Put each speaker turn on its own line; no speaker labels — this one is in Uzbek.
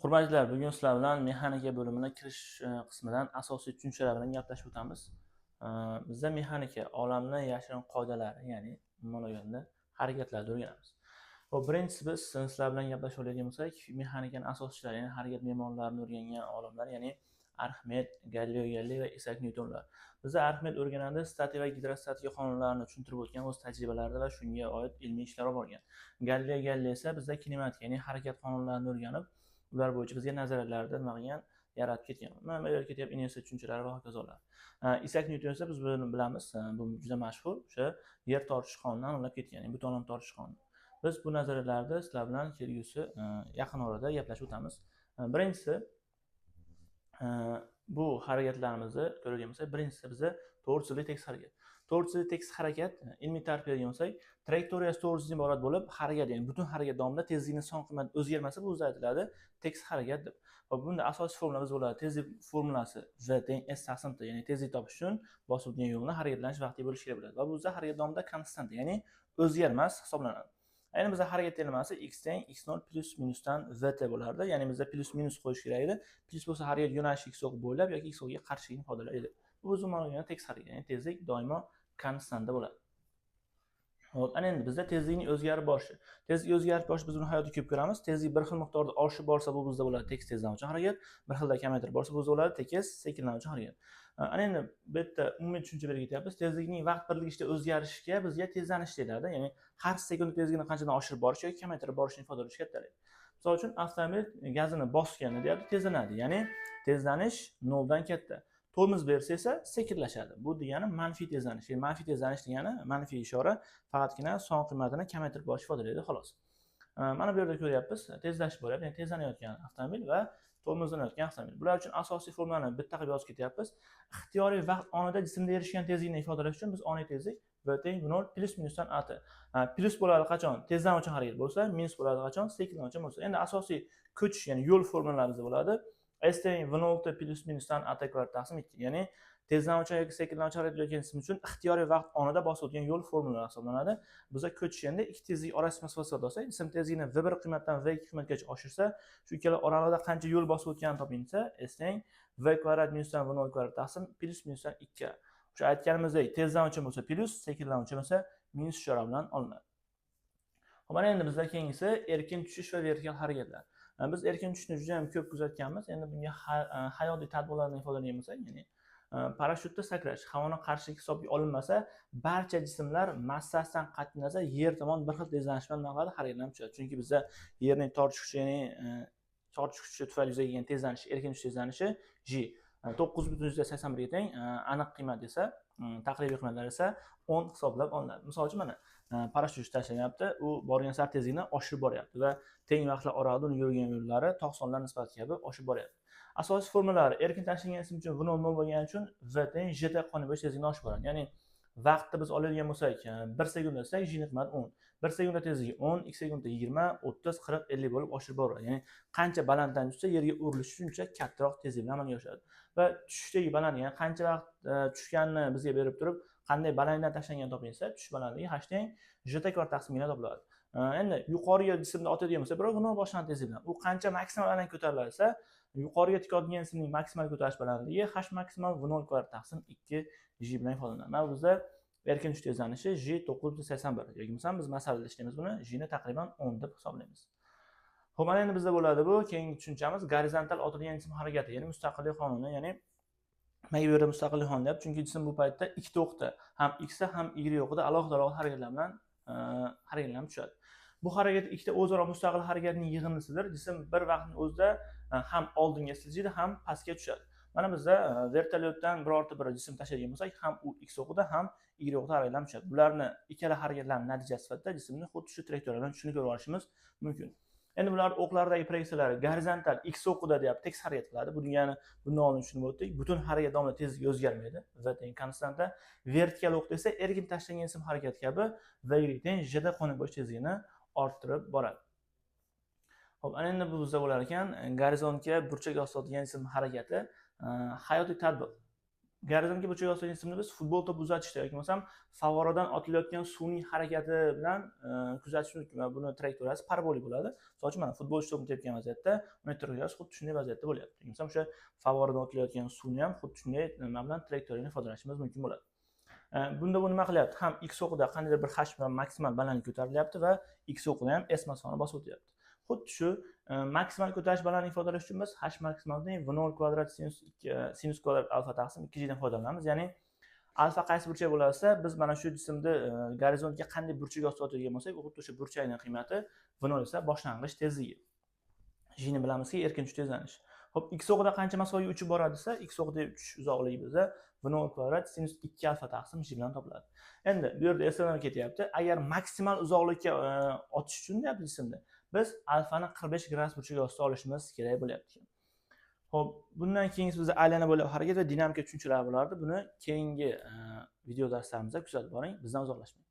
Hurmatlilar, bugun sizlar bilan mexanika bo'limini kirish qismidan asosiy tushunchalar bilan gaplashib o'tamiz. Bizda mexanika olamni yashirin qoidalari, ya'ni umuman olganda harakatlarni o'rganamiz. Xo'p, birinchisi biz sizlar bilan gaplashib oladigan bo'lsak, mexanikani asoschilari, ya'ni harakat me'morlarini o'rgangan olimlar, ya'ni Arximed, Galileo Galiley va Isak Nyutonlar. Bizda Arximed o'rganadi, statika va gidrostatika qonunlarini tushuntirib o'tgan o'z tajribalarida va shunga oid ilmiy ishlar olib borgan. Galileo Galiley esa bizda kinematika, ya'ni harakat qonunlarini o'rganib, ular bo'yicha bizga nazariyalarni nima qilgan, yaratib ketgan. Mana bu yerga ketyapti inersiya tushunchalari va hokazolar. Isak Nyuton esa biz buni bilamiz, bu juda mashhur, o'sha yer tortish qonunini aniqlab ketgan, ya'ni butun tortish qonuni. Biz bu nazariyalarni sizlar bilan kelgusi yaqin orada gaplashib o'tamiz. Birinchisi, bu harakatlarimizni ko'radigan bo'lsak, birinchisi biza to'g'ri chizikli tekis harakat. To'g'ri chizikli tekis harakat ilmiy ta'rif beradigan bo'lsak, trayektoriyasi to'g'ri chizikdan iborat bo'lib, harakat, ya'ni butun harakat davomida tezlikni son qiymati o'zgarmasa, bu o'zi aytiladi tekis harakat deb. Va bunda asosiy formulamiz bo'ladi tezlik formulasi v teng s taqsim t, ya'ni tezlik topish uchun bosib o'tgan yo'lni harakatlanish vaqtiga bo'lish kerak bo'ladi. Va bu bizda harakat davomida konstant, ya'ni o'zgarmas hisoblanadi. Endi bizda harakat tenglamasi x teng x0 plyus minusdan vt bo'lardi. Ya'ni bizda plyus minus qo'yish kerak edi. Plyus bo'lsa harakat yo'nalishi x o'qi bo'ylab yoki x o'qiga qarshilikni ifodalaydi. Bu o'zi umuman olganda tekis harakat, ya'ni tezlik doimo konstanta bo'ladi. Xo'p, ana endi bizda tezlikning o'zgarib borishi. Tezlik o'zgarib borishi biz buni hayotda ko'p ko'ramiz. Tezlik bir xil miqdorda oshib borsa, bu bizda bo'ladi tekis tezlanuvchi harakat, bir xilda kamaytirib borsa, bu bizda bo'ladi tekis sekinlanuvchi harakat. Ana endi bu yerda umumiy tushuncha berib ketyapmiz. Tezlikning vaqt birligi ichida o'zgarishiga bizga tezlanish deyiladi. Ya'ni har sekundda tezlikni qanchadan oshirib borish yoki kamaytirib borishini ifodalash kattalik. Misol uchun, avtomobil gazini bosganda deyapti tezlanadi. Ya'ni tezlanish noldan katta. Tormoz bersa esa sekinlashadi. Bu degani manfiy tezlanish. Ya'ni manfiy tezlanish degani manfiy ishora, faqatgina son qiymatini kamaytirib borish ifodalaydi, xolos. Mana bu yerda ko'ryapmiz, tezlashib boryapti, ya'ni tezlanayotgan avtomobil va tormozlanayotgan avtomobil. Bular uchun asosiy formulani bitta qilib yozib ketyapmiz. Ixtiyoriy vaqt onida jismda erishgan tezlikni ifodalash uchun biz oniy tezlik v teng v0 plyus minusdan at. Plyus bo'ladi qachon? Tezlanuvchi harakat bo'lsa, minus bo'ladi qachon? Sekinlanuvchi bo'lsa. Endi asosiy ko'chish, ya'ni yo'l formulalarimiz bo'ladi. S teng v0 t plyus minusdan at kvadrat taqsim 2. Ya'ni tezlanuvchi yoki sekinlanuvchi harakat qilayotgan jism uchun ixtiyoriy vaqt onida bosib o'tgan yo'l formulasi hisoblanadi. Biza ko'chish endi ikki tezlik orasi masofasi olsak, jism tezligini v1 qiymatdan v2 qiymatgacha oshirsa, shu ikkala oralig'ida qancha yo'l bosib o'tganini toping desa, s teng v kvadrat minusdan v0 kvadrat taqsim plyus minusdan 2. O'sha aytganimizdek, tezlanuvchi bo'lsa plyus, sekinlanuvchi bo'lsa minus ishora bilan olinadi. Xo'p, mana endi bizda keyingisi erkin tushish va vertikal harakatlar. Biz erkin tushishni juda ham ko'p kuzatganmiz. Endi bunga hayotiy tadbiqlarni ifodalaymiz bo'lsak, ya'ni parashyutda sakrash, havoni qarshilik hisobga olinmasa, barcha jismlar massasidan qat'iy nazar yer tomon bir xil tezlanish bilan nima qiladi? Harakatlanib tushadi. Chunki bizda yerning tortish kuchi, ya'ni tortish kuchi tufayli yuzaga kelgan tezlanish, erkin tushish tezlanishi g 9,81 ga teng, aniq qiymat esa, taqribiy qiymatlar esa 10 hisoblab olinadi. Misol uchun, mana parashyut tashlanyapti, u borgan sari tezlikni oshirib boryapti va teng vaqtlar oralig'ida uni yurgan yo'llari tog' sonlar nisbati kabi oshib boryapti. Asosiy formulalari: erkin tashlangan jism uchun v nol nol bo'lgani uchun v teng gt qonuni bo'yicha tezlikni oshib boradi. Ya'ni vaqtni biz oladigan bo'lsak, 1 sekund desak, g ni qiymati 10. 1 sekundda tezligi 10, 2 sekundda 20, 30, 40, 50 bo'lib oshirib boradi. Ya'ni qancha balanddan tushsa, yerga urilishi shuncha kattaroq tezlik bilan amalga oshadi. Va tushishdagi balandlik, ya'ni qancha vaqt tushganini bizga berib turib, qanday balanddan tashlangan toping desa, tushish balandligi h teng gt kvadrat taqsim ga topiladi. Endi yuqoriga jismni otadigan bo'lsa, birov nol boshlang'ich tezlik bilan, u qancha maksimal baland ko'tarilsa, yuqoriga tikadigan jismning maksimal ko'tarilish balandligi h maksimal v nol kvadrat taqsim 2 g bilan ifodalanadi. Mana bizda erkin tush tezlanishi g 9,81 yoki bo'lmasam biz masalada ishlaymiz, buni g ni taqriban 10 deb hisoblaymiz. Xo'p, mana endi bizda bo'ladi bu keyingi tushunchamiz gorizontal otilgan jism harakati, ya'ni mustaqillik qonuni, ya'ni nimaga bu yerda mustaqillik qonuni deyapti? Chunki jism bu paytda ikkita o'qda, ham x ham y o'qida alohida alohida harakatlar bilan harakatlanib tushadi. Bu harakat ikkita o'zaro mustaqil harakatning yig'indisidir. Jism bir vaqtning o'zida ham oldinga siljiydi, ham pastga tushadi. Mana bizda vertolyotdan birorta bir jism tashlaydigan bo'lsak, ham u x o'qida, ham y o'qida harakatlanib tushadi. Bularni ikkala harakatlarning natijasi sifatida jismni xuddi shu trayektoriya bilan tushishini ko'rib olishimiz mumkin. Endi bular o'qlardagi proyeksiyalar gorizontal x o'qida deyapti, tekis harakat qiladi. Bu degani, bundan oldin tushunib o'tdik, butun harakat davomida tezlik o'zgarmaydi. V teng konstanta. Vertikal o'qda esa erkin tashlangan jism harakati kabi v y teng jd qonuni bo'yicha tezligini orttirib boradi. Xo'p, ana endi bu bizda bo'lar ekan gorizontga burchak ostida jism harakati, hayotiy tadbiq. Gorizontga burchak ostidagi jismni biz futbol to'pi uzatishda yoki bo'lmasam favvoradan otilayotgan suvning harakati bilan kuzatish mumkin va buni trayektoriyasi parabolik bo'ladi. Misol uchun, mana, futbolchi to'pni tepgan vaziyatda uni trayektoriyasi xuddi shunday vaziyatda bo'lyapti. Bo'lmasam o'sha favvoradan otilayotgan suvni ham xuddi shunday nima bilan, trayektoriyani ifodalanishimiz mumkin bo'ladi. Bunda bu nima qilyapti? Ham x o'qida qandaydir bir h bilan maksimal balandlik ko'tarilyapti va x o'qida ham s masofani bosib o'tyapti. Xuddi shu maksimal ko'tarish balandlikni ifodalash uchun biz h maksimalni v nol kvadrat sinus kvadrat alfa taqsim ikki gdan foydalanamiz. Ya'ni alfa qaysi burchak bo'lsa, biz mana shu jismni gorizontga qanday burchak ostida otadigan bo'lsak, xuddi o'sha burchakning qiymati. V nol esa boshlang'ich tezligi, gni bilamizki, erkin tush tezlanish. Ho'p, x o'qida qancha masofaga uchib boradi desa, x o'qida uchish uzoqligi bizda v nol kvadrat sinus ikki alfa taqsim g bilan topiladi. Endi bu yerda eslanib ketyapti, agar maksimal uzoqlikka otish uchun, deyapti, jismni biz alfani 45 gradus burchak ostida olishimiz kerak bo'lyapti. Ho'p, bundan keyingisi bizda aylana bo'ylab harakat va dinamika tushunchalari bo'lardi. Buni keyingi video darslarimizda kuzatib boring, bizdan uzoqlashmang.